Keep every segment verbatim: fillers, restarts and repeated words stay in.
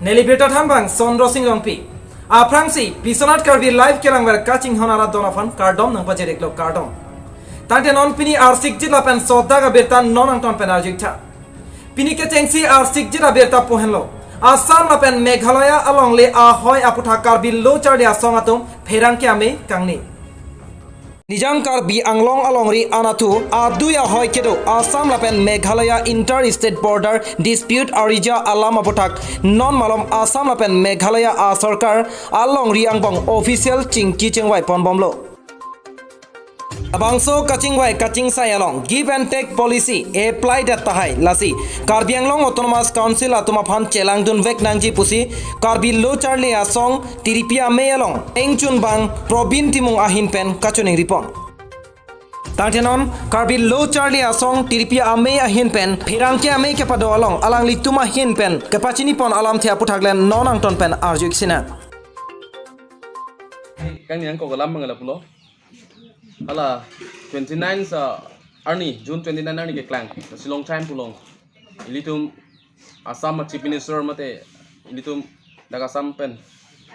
Neli birta thanbang Chandra Sing Rongpi. Aphrangsi Biswanath Karbi Live kelangver kachinghon arat don aphan kardom nangpajir-iklo, kardom. Tangte non pini arsikjit lapen sodak abirta non angton pen arju-iktha. Pini kechengsi arsikjit abirta pu henlo. Assam lapen Meghalaya alongle ahoi aputhak Karbi Lo Charli Asong atum pherangke amei kangni. Nijang Karbi Anglong alongri anatthu adui ahoi kedo Assam lapen Meghalaya Inter State Border Dispute arija alam aputhak non malom Assam lapen Meghalaya asorkar alongri angbong official chingki chingvai ponbomlo. Labangso kachingvai kachingsai along give and take policy apply det tahai, lasi Karbi Anglong Autonomous Council atum aphan chelangdunvek nangji pusi Karbi Lo Charli Asong tiripi amei along engchunbang Probin Timung ahin pen kachoningripon. Tangte non Karbi Lo Charli Asong tiripi amei ahin pen pherangke amei kepado along alanglitum ahin pen kepachinipon alamthe aputhak le non angton pen arju-ik sinang. Kang yang kok alam mangala pulo. Hala twenty-nine sa arni, June twenty-nine arni keklang. Shillong Times pu along ilitum Assam a Chief Minister mate ilitum dak Assam pen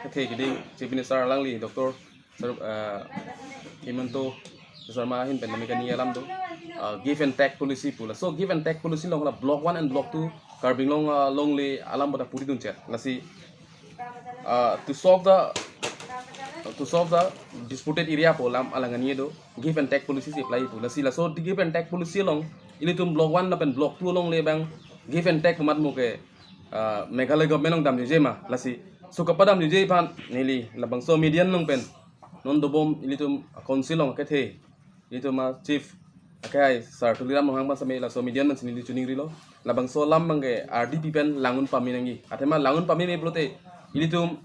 kethe kiding Chief Minister alangli Doctor Sar-, eh, Himanta Sharma ahin pen nami kani alam do, eh, give and take policy pu. Laso give and take policy along la block one and block two Karbi Anglong, eh, alongle alam pada puri dun chet. Lasi, eh, to solve the, to solve the disputed area pu alam alang ani do give and take policy si apply pu. Lasi laso give and take policy along ilitum block one lapen block two alongle abang give and take pu mat mo ke, ah, Meghalaya government along damjuje ma. Lasi so kapadamjuje aphan neli labangso media along pen non dobom ilitum council along kethe ilitum a chief akai Sar Tuliram Ronghang aphan same laso media along si neli choningrilo. Labangso alam abangke R D P pen langdun pame nangji. Athema langdun pameme pulote ilitum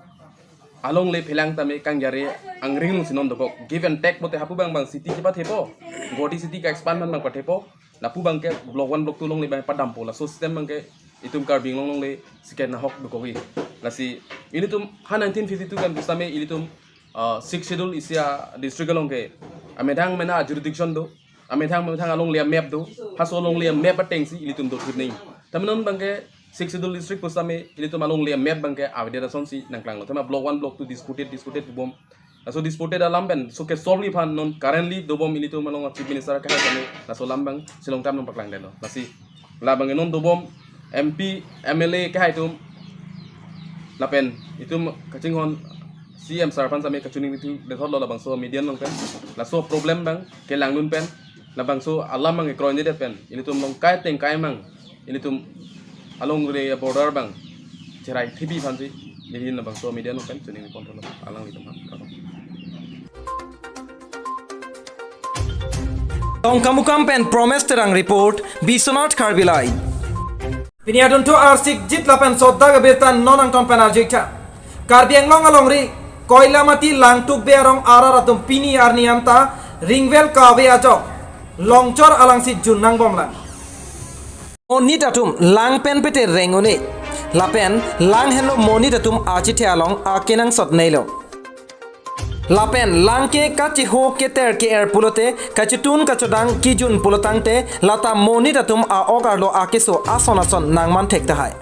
alongle phelang tame kangjare angring along si non dokok. Give and take pulote hapu abang abang city kepathepo, Guwahati city ke-expand abang abang pathepo. Lapu abangke block one, block two alongle abang padampo. Laso system abangke itum Karbi Anglong alongle sike nahok dokokji. Lasi ilitum ha nineteen fifty-two kan pusitame ilitum, ah, Sixth Schedule isi a district along ke amethang mena jurisdiction do. Amethang methang alongle a-map do. Halaso alongle a-map atengsi ilitum dothip nangji. Tame non abangke Sixth Schedule district pusitame ilitum alongle a-map abangke avedet asonsi nangklanglo. Athema block one, block two disputed, disputed bom. Laso disputed alam pen so ke-solve-ji aphan non currently dobom ilitum along Chief Minister akai tame laso alam abang Shillong Times along paklangdetlo. Lasi labang non dobom M P, M L A akai atum lapen itum kachinghon C M sir aphan same kachiningri thu dethotlo labangso media along pen. Laso problem abang kelangdun pen labangso alam abang kekroidet pen ilitum along kai teng kai mang ilitum alongle border abang cherai thipi aphansi neli labangso media along pen choningripon thulo alanglitum aphan. Tongkamukam pen Promise Terang report, Biswanath Karbi Live. Pini adunthu arsikjit lapen sodak abirta non angton pen arju-iktha. Karbi Anglong alongri Koilamati Langtuk Bey arong arat atum pini arni anta ringvel kave ajok longchor alangsi jun nangbomlang. Monit atum lang pen pete reng un-e. Lapen lang henlo monit atum achethe along akenangsot neilo. Lapen lang ke kacheho keter ke-er pulote kachetun kachodang kijun pulotangte lata monit atum a-ok arlo akeso ason ason nangman thek tahai.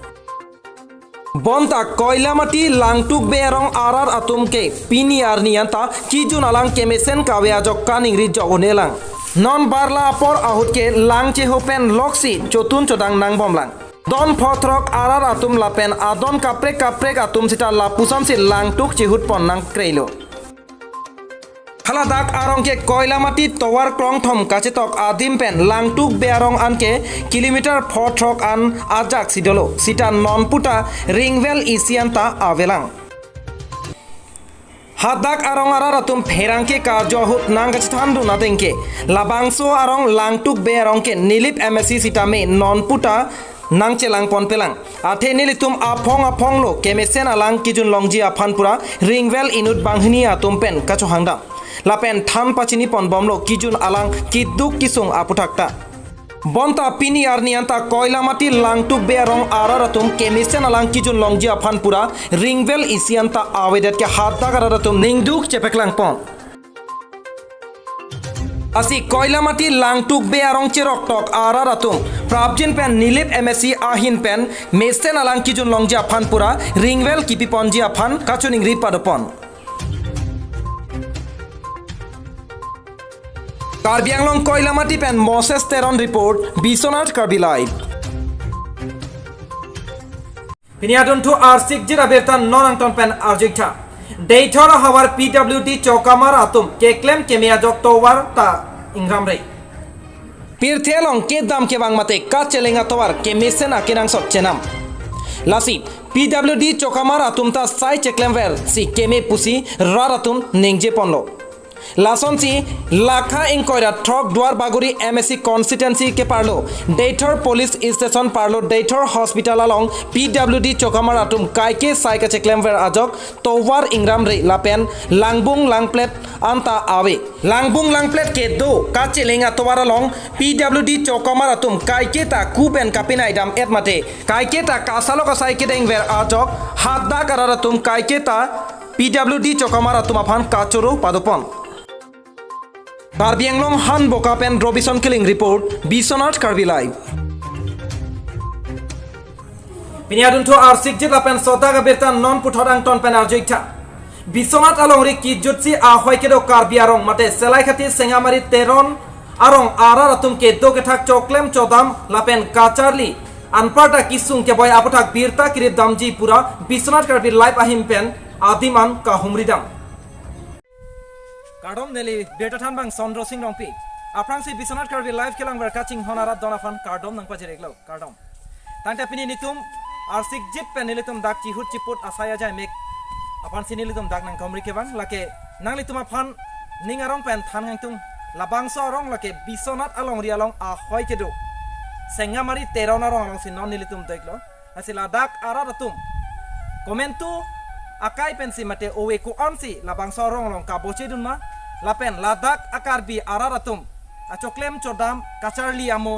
Bonta Koilamati Langtuk Bey arong arat atum ke pini arni anta kijun alang kemesen kave ajok kaningri jok un-elang. Non barla apor ahut ke lang cheho pen loksi chotun chodang nangbomlang. Don phothrok arat atum lapen adon kaprek kaprek atum sita lapuson si langtuk chehut pon nangkreilo. Haladak arong ke Koilamati tovar krongthom kachetok adim pen Langtuk Bey arong anke kilometer phothrok an ajak si dolo. Sita non puta ringvel isi anta avelang. Hadak arong arat atum pherangke karjo ahut nangkachethandun ateng ke labangso arong Langtuk Bey arong ke Nilip M A C sitame non puta nangchelangponpelang. Athe nelitum aphong aphong lo kemesen alang kijun longji aphan pura ringvel inut banghini atum pen kachohangdam. Lapen than pachiniponbomlo kijun alang keduk kesung aputhak ta. Bonta pini arni anta Koilamati Langtuk Bey arong arat atum kemesen alang kijun longji aphan pura ringvel isi anta avedet ke hadak arat atum ningduk chepaklangpon. Lasi Koilamati Langtukbe arong cheroktok arat atum Prabjin pen Nilip M A C ahin pen mesen alang kijun longji aphan pura ringvel kipi ponji aphan kachiningri padopon. Karbi Anglong Koilamati pen Moses Teron report, Biswanath Karbi Live. Pini adunthu arsikjit abirta non angton pen arjuiktha. Deithor ahavar P W D chokamar atum keklem keme ajok tovar ta ingramre. Pirthe along kedam kevang mate kacheleng atovar kemesen akenangsot chenam. Lasi P W D chokamar atum ta sai cheklemver si keme pusi rat atum ningje ponlo. Lasonsi lakha ingkoi ra throk Duar Bagori M A C constituency keparlo, Deithor Police Station parlo, Deithor Hospital along P W D chokamar atum kaike sai kacheklemver ajok tovar ingramre lapen langbung langplet anta ave. Langbung langplet kedo kacheleng atovar along P W D chokamar atum kaike ta ku pen kapinai dam-et mate kaike ta kasalo kasai kedengver ajok hadak arat atum kaike ta P W D chokamar atum aphan kachoro padopon. Karbi Anglong Hanboka pen Robison Killing report, Biswanath Karbi Live. Pini adunthu arsikjit lapen sodak abirta non puthot angton pen arjuiktha. Biswanath alongri kijutsi ahoi kedo Karbi arong mate Selaikhathi Sengamari Teron arong arat atum kedo kethak choklem chodam lapen kacharli anparta kisung keboi aputhak birta kirip damji pura Biswanath Karbi Live ahin pen adim an kahumri dam. Kardom, neli birta than abang Sondro Sing Rongpi. Aphrangsi Biswanath Karbi Live kelangver kachinghon arat don aphan kardom nangpajir-iklo, kardom. Tangte pini nelitum arsikjit pen nelitum dak chihut chiput asai ajai mek aphansi nelitum dak nangkahumri kevang, lake nanglitum aphan ning arong pen than kangtung, labangso arong lake Biswanath alongri along ahoi kedo Sengamari Teron arong alongsi non nelitum do-iklo. Lasi ladak arat atum komantu akai pensi mate ove ko-ansi labangso arong along kabochedun ma, lapen ladak a-Karbi arat atum achoklem chodam kacharli amo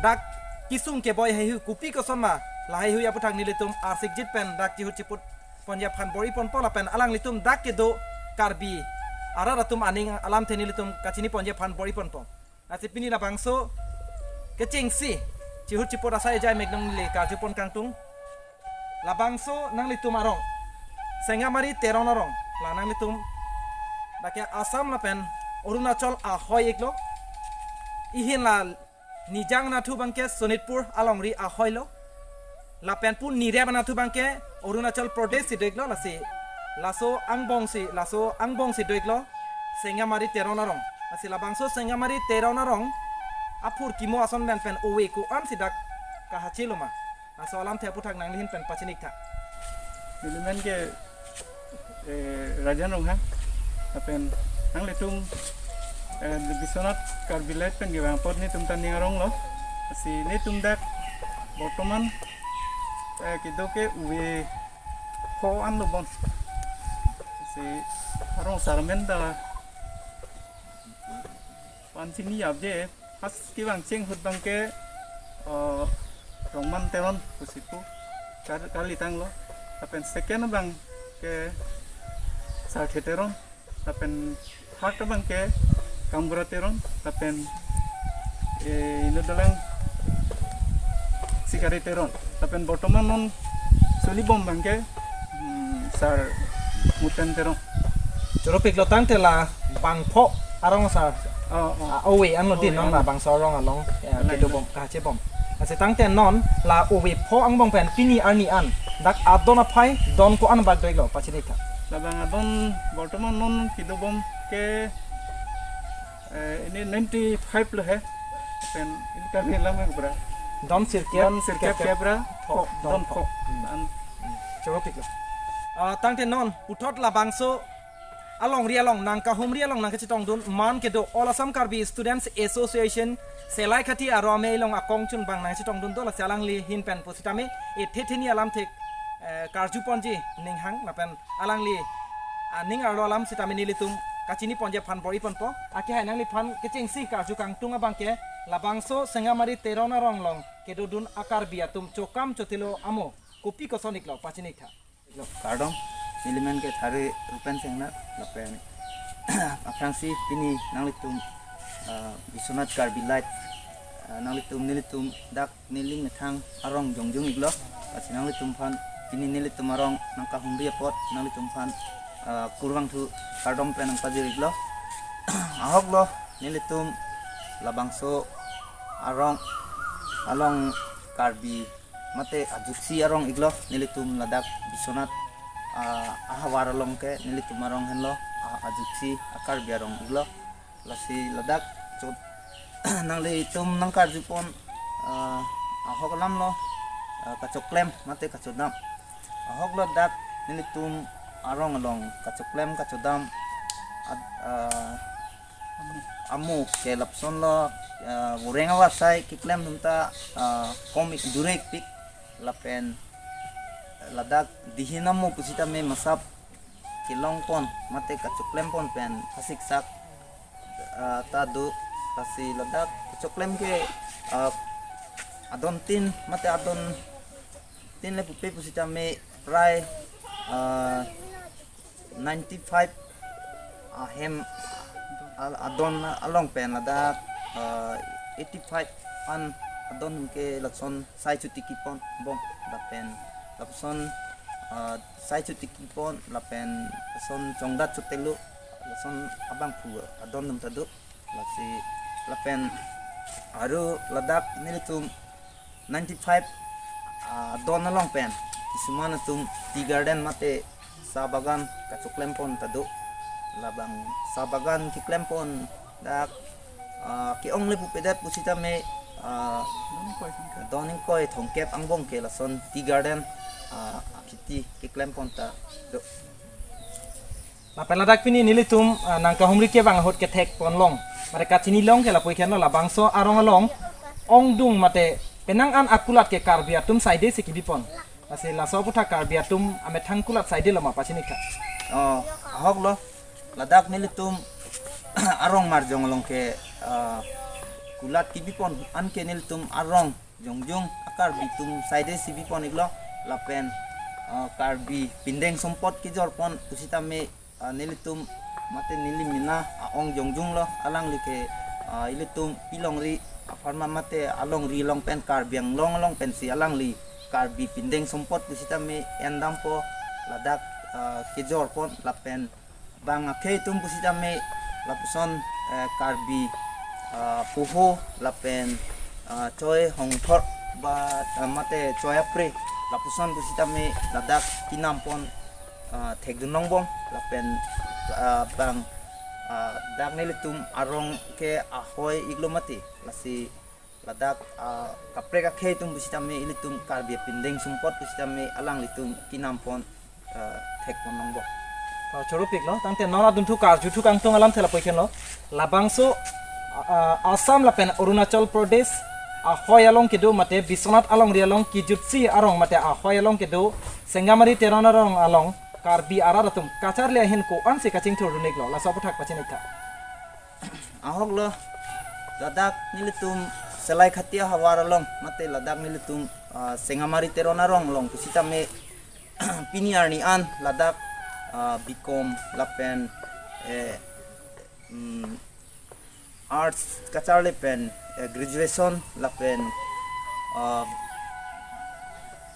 dak kisung keboi haihui kopi koson ma, lahaihui aputhak nelitum arsikjit pen dak chihut chiput ponji aphan bor-i ponpo lapen alanglitum dak kedo Karbi arat atum aning alamthe nelitum kachini ponji aphan bor-i ponpo. Lasi pini labangso kechengsi chihut chiput asai ajai mek nangli karjupon kangtung. Labangso nanglitum arong Sengamari Teron arong, la nanglitum dak ke Assam lapen Arunachal ahoi-iklo. Ihin la Nijang anatthu abangke Sonitpur alongri ahoilo. Lapen pu Nirep anatthu abangke Arunachal Pradesh si do-iklo, lasi laso angbongsi, laso angbongsi do-iklo Sengamari Teron arong. Lasi labangso Sengamari Teron arong aphurkimo ason pen pen ove ko-ansi dak kahachelo ma, laso alamthe aputhak nanglihin pen pachini-iktha. Nelimen ke, eh, Rajan Ronghang, lapen nanglitum, eh, Biswanath Karbi Live pen kevang apot netum ta ning aronglo. Lasi netum dak bortoman, eh, kedo ke ove pho anlo bon. Lasi arong asar amen ta pachini apje, first kevang cheng ahut abangke, eh, Rongman Teron pusi pu kar-, karlitanglo. Lapen second abangke Sarthe Teron. Lapen third abangke Kambura Teron. Lapen, eh, inut dolang Sikari Teron. Lapen bortoman non solibom abangke, hmm, Sar Muten Teron. Choro-iklo, tangte labang pho arong sar. Oh, oh. Ah, ove anlo di. Ove non anlo. Labangso arong along, ya, along kedobom, kahachebom. Lasi tangte non la ove pho angbong pen pini arni an dak adon aphai don ko-an bak do-iklo, pachini-iktha. Labang adon bortoman non kedobom ke, eh, ini ninety-five lo he. Pen ini kami lama berapa? Don sirkep, don sirkep kep, kep, kep ra, pho, pho, don don pho. Pho. Hmm. An- Choro-iklo. Ah, tangte non puthot labangso alongri along nangkahumri along nangkachetongdun man kedo All Assam Karbi Students Association Selaikhathi aro amei along akongchun abang nangchetongdun do, lasi alangli ahin pen pusitame ethe theni alamthe, eh, karjuponji ninghang lapen alangli aning arlo alam sitame nelitum kachini ponji aphan bor-i ponpo. Akehai nangliphan kechengsi karju kangtung abangke labangso Sengamari Teron arong along kedodun a-Karbi atum chokam chotilo amo kopi koson-iklo, pachini-iktha. Kardom, nelimen ke Thari Rupen Singnar, lapen aphrangsi pini nanglitum Ah, Biswanath Karbi Live, ah, nanglitum, nelitum dak neli methang arong jongjung iklo. Lasi nanglitum aphan, pini nelitum arong nangkahumri apot nanglitum aphan, ah, kurvangthu kardom pen nangpajir iklo. Ahoklo, nelitum labangso arong along Karbi mate ajuksi arong iklo, nelitum ladak Biswanath, ah, ahavar along ke nelitum arong henlo, ah, ajuksi a-Karbi arong iklo. Lasi ladak chot nanglitum nangkarjupon, ah, ahok alamlo, ah, kachoklem mate kachodam. Ahoklo dak nelitum arong along kachoklem kachodam, ad-, ah, amo ke lapusonlo, ah, voreng avarsai keklem atum ta, ah, kom ik durek pik lapen ladak dihin amo pusitame masap kelongpon mate kachoklempon pen kasiksak, ah, ta do. Lasi ladak kachoklem ke, ah, adontin mate adontin le pupe pusitame prai, ah, ninety-five ahem al-, adon along pen ladak, ah, eighty-five an adon ke lason sai chutikipon bom lapen lapuson, ah, sai chutikipon lapen lason chongdat chotelo lason abangphu adon atum ta do. Lasi lapen aru ladak nelitum ninety-five, ah, adon along pen kisuman atum tea garden mate sa bagan kachoklempon ta do. Labang sa bagan keklempon dak, ah, ke-ong le pupedet pusitame, ah, don ingkoi thomkep angbong ke lason tea garden, ah, akhiti keklempon ta do. Lapen ladak pini nelitum, ah, nangkahumri ke bang ahut kethekponlong mate kachinilong ke lapu-ik henlo, labangso arong along ongdung mate penang an akulat ke Karbi atum saide si kebipon. Lasi laso aputhak Karbi atum amethang kulat saidelo ma pachini tha. Oh, ahoklo. Ladak nelitum arong marjong along ke, ah, kulat kebipon anke nelitum arong jongjung a-Karbi atum saide si bipon iklo lapen, ah, Karbi pindeng sumpot kejorpon pusitame, ah, nelitum mate neli mena a-ong jongjunglo, alangli ke, ah, ilitum pilongri apharman mate alongri along pen Karbi Anglong along pensi alangli Karbi pindeng sumpot pusitame endampo ladak, ah, kejorpon lapen bang akhei atum pusitame lapuson, eh, Karbi, ah, puho lapen, ah, choi hongthor ba, ah, mate choi apre lapuson pusitame ladak kenampon, ah, thekdun longbom lapen, ah, bang, ah, dak nelitum arong ke ahoi iklo mati. Lasi ladak, ah, kaprek akhei atum pusitame ilitum Karbi pindeng sumpot pusitame alanglitum kenampon, ah, thekpon longbom. Oh, choro piklo, tangte non adunthu karjuthu kangtung alamthe lapu-ik henlo. Labangso, ah, Assam lapen Arunachal Pradesh ahoi along kedo mate Biswanath alongri along kijutsi arong mate ahoi along kedo Singamari Teron arong along Karbi arat atum kacharli ahin ko-ansi kachingthurdun iklo, laso aputhak pachini tha. Ahoklo, ladak nelitum Selaikhatia havar along mate ladak nelitum, ah, Singamari Teron arong along pusitame pini arni an ladak, ah, B Com lapen, eh, mm, arts kacharli pen, eh, graduation lapen, ah,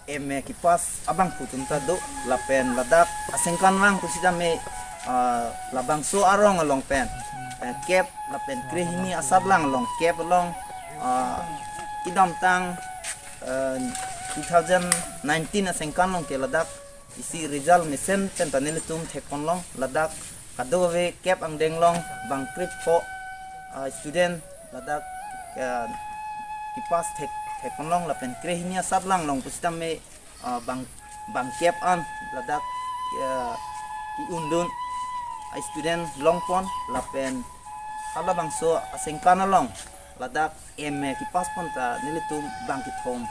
M A kepass abangphu atum ta do lapen ladak asengkan vang pusitame, ah, labangso arong along pen, eh, kep lapen krehini asatlang along kep along, ah, kedamtang, eh, two thousand nineteen asengkan along ke ladak isi result mesen pen ta nelitum thekponlong ladak kadokave kep angdeng along bang krepho, ah, student ladak, ah, kepass thek, thekponlong lapen krehini asatlang along pusitame, ah, bang, bang kep an ladak, ah, ke-undun, ah, student longpon lapen halabangso asengkan along ladak M A kepasspon ta nelitum bang kethom,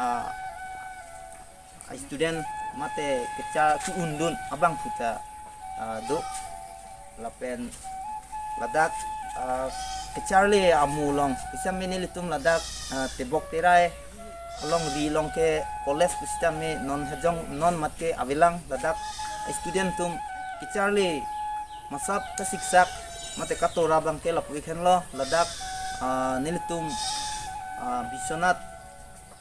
ah, student mate kecha ke-undun abangphu ta, ah, do lapen ladak, ah, kacharli amo along pusitame nelitum ladak, ah, tebok terai alongri along ke college pusitame non hajong non mat ke avelang ladak student atum kacharli masap kasiksak mate katora abang ke lapu-ik henlo, ladak, ah, nelitum, ah, Biswanath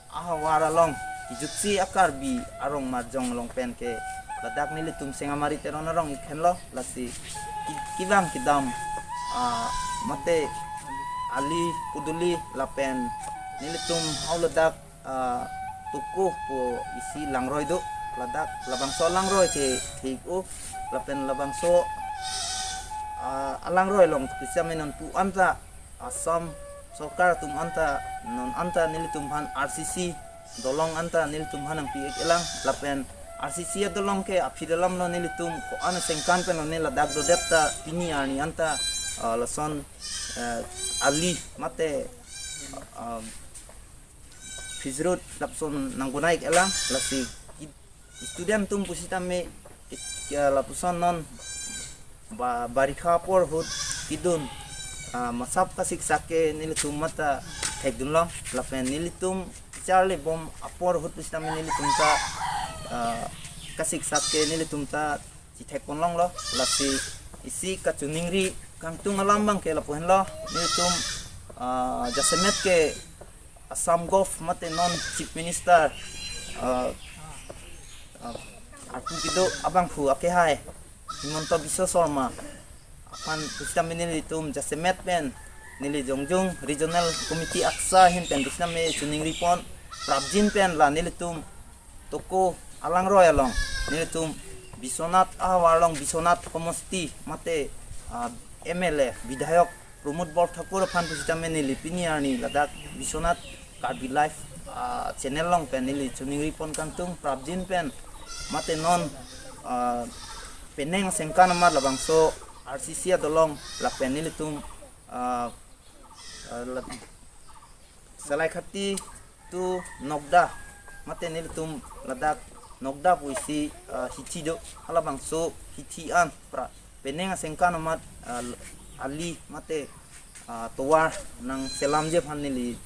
ahavar along kejutsi a-Karbi arong marjong along pen ke ladak nelitum Sengamari Teron arong ik henlo, lasi ki-, kevang kedam, ah, mate ali puduli lapen nelitum hau ladak, ah, toko pu isi langroi do, ladak labangso langroi ke thik-o, lapen labangso, ah, alangroi along pusitame nonpu anta Assam Sorkar atum anta, non anta nelitum aphan R C C dolong anta nelitum aphan nangpi-ik-elang, lapen R C C adolong ke aphi dalam lo, nelitum ko-an asengkan pen lo ne ladak dodet ta pini arni anta, ah, lason, eh, ali mate, ah, pitch road lapuson nang-bonai-ik-elang, lasi ki-, student atum pusitame ki-, ki-, lapuson non ba-, barikha apor ahut kedun, ah, masap kasiksak ke nelitum mate thekdunlo, lapen nelitum charli bom apor ahut pusitame nelitum ta, ah, kasiksak ke nelitum ta chethekpon longlo, lasi isi kachiningri kangtung alam abang ke lapu henlo, nelitum, ah, jasemet ke Assam Gov mate non Chief Minister, ah, ah, arpu kedo abangphu akehai Himanta Biswa Sarma aphan pusitame nelitum jasemet pen neli jongjong Regional Committee AKSA ahin pen pusitame chiningripon, prapjin pen la nelitum toko alangroi along nelitum Biswanath ahavar along Biswanath Homosti mate, ah, M L A Bidhayok Pramod Borthakur aphan pusitame neli pini arni ladak Biswanath Karbi Live, ah, channel along pen neli chiningripon kangtung, prapjin pen mate non, ah, penang asengkan amat labangso R C C adolong lapen nelitum, ah, ah, la-, Salaikhati to Nokda mate nelitum ladak Nokda pu isi, ah, hithi do, halabangso hithi an pra penang asengkan amat, ah, ali mate, ah, tovar nangselamji aphan neli,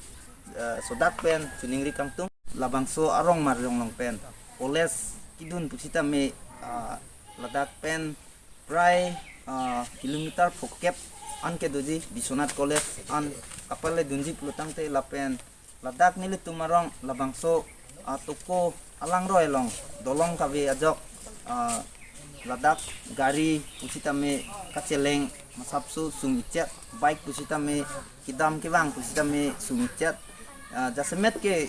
ah, sodak pen chiningri kangtung. Labangso arong marjong along pen college kedun pusitame, ah, ladak pen prai, ah, kilometer phokep an kedoji Biswanath College an kapaledunji pulotangte lapen ladak nelitum arong labangso, ah, toko alangroi along dolong kave ajok, ah, ladak gari pusitame kacheleng masapso sung-ikchot, bike pusitame kedam kevang pusitame sung-ikchot, ah, jasemet ke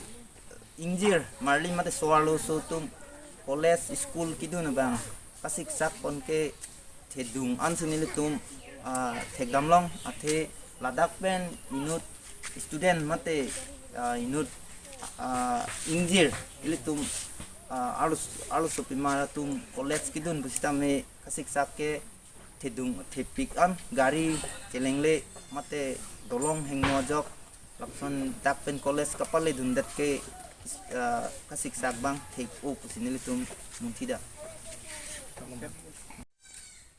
ingjir marli mate so-arloso atum college school kedun abang kasiksak pon ke thedung ansi nelitum, ah, thekdam long, athe ladak pen inut student mate, ah, inut, ah, ingjir ilitum, ah, arlos, arlosopimar atum college kedun pusitame kasiksak ke thedung thepik an gari chelengle mate dolong hingno ajok lapuson dak pen college kapaledundet ke, ah, kasiksak abang thek-o pusi nelitum munthidam.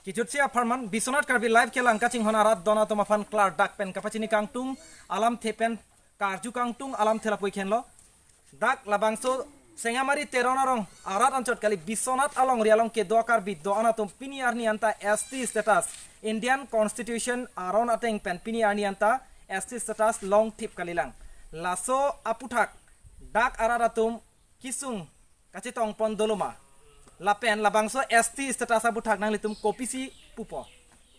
Kejutsi apharman Biswanath Karbi Live kelang kachinghon arat don atum aphan klardak pen kapachini kangtung, alamthe pen karju kangtung, alamthe lapu-ik henlo. Dak labangso Sengamari Teron arong arat anchot kali, Biswanath alongri along kedo a-Karbi do-an atum pini arni anta S T status, Indian Constitution aron ateng pen pini arni anta S T status longthip kalilang. Laso aputhak dak arat atum kesung kachetong pon doloma? Lapen labangso S T status aputhak nanglitum kopisi pupo?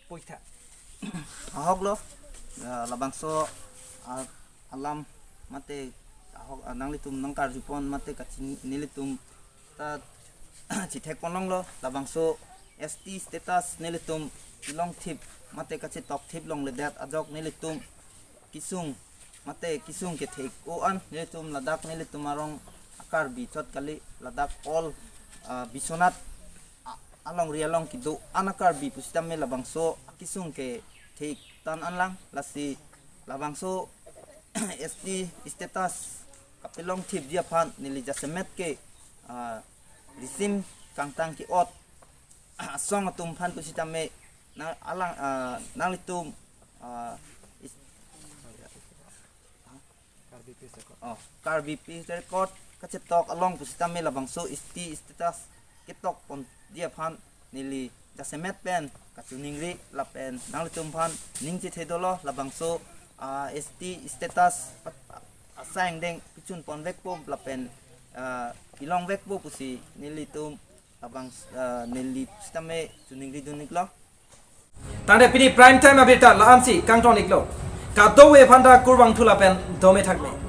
Puitha. Ahok lo, ya, labangso, ah, alam mate ahok, ah, nanglitum nangkarju pon mate kachin nelitum ta chethek pon longlo, labangso S T status nelitum longthip mate kachetok thip longledet ajok nelitum kesung mate kesung kethek-o an nelitum ladak nelitum arong a-Karbi chot kali, ladak all, ah, Biswanath, ah, alongri along kedo-an a-Karbi pusitame labangso kesung kethek tan anlang, lasi labangso S T status kapelongthipji aphan neli jasemet ke, ah, risim kangtang ke-ot asong atum aphan pusitame nang alang, ah, nanglitum, ah, is-, oh, Karbi Peace Accord kachetok along pusitame labangso S T status ketok ponji aphan neli jasemet pen kachiningri lapen nanglitum aphan ning chethe dolo, labangso ah, S T status pat-, asai angdeng pichun ponvekpo lapen ah, kelongvekpo pusi nelitum labang ah, neli sitame chiningri dun iklo. Tangte pini prime time abirta la-ansi kangton iklo. Kadokave aphanta kurvangthu lapen dome thakme.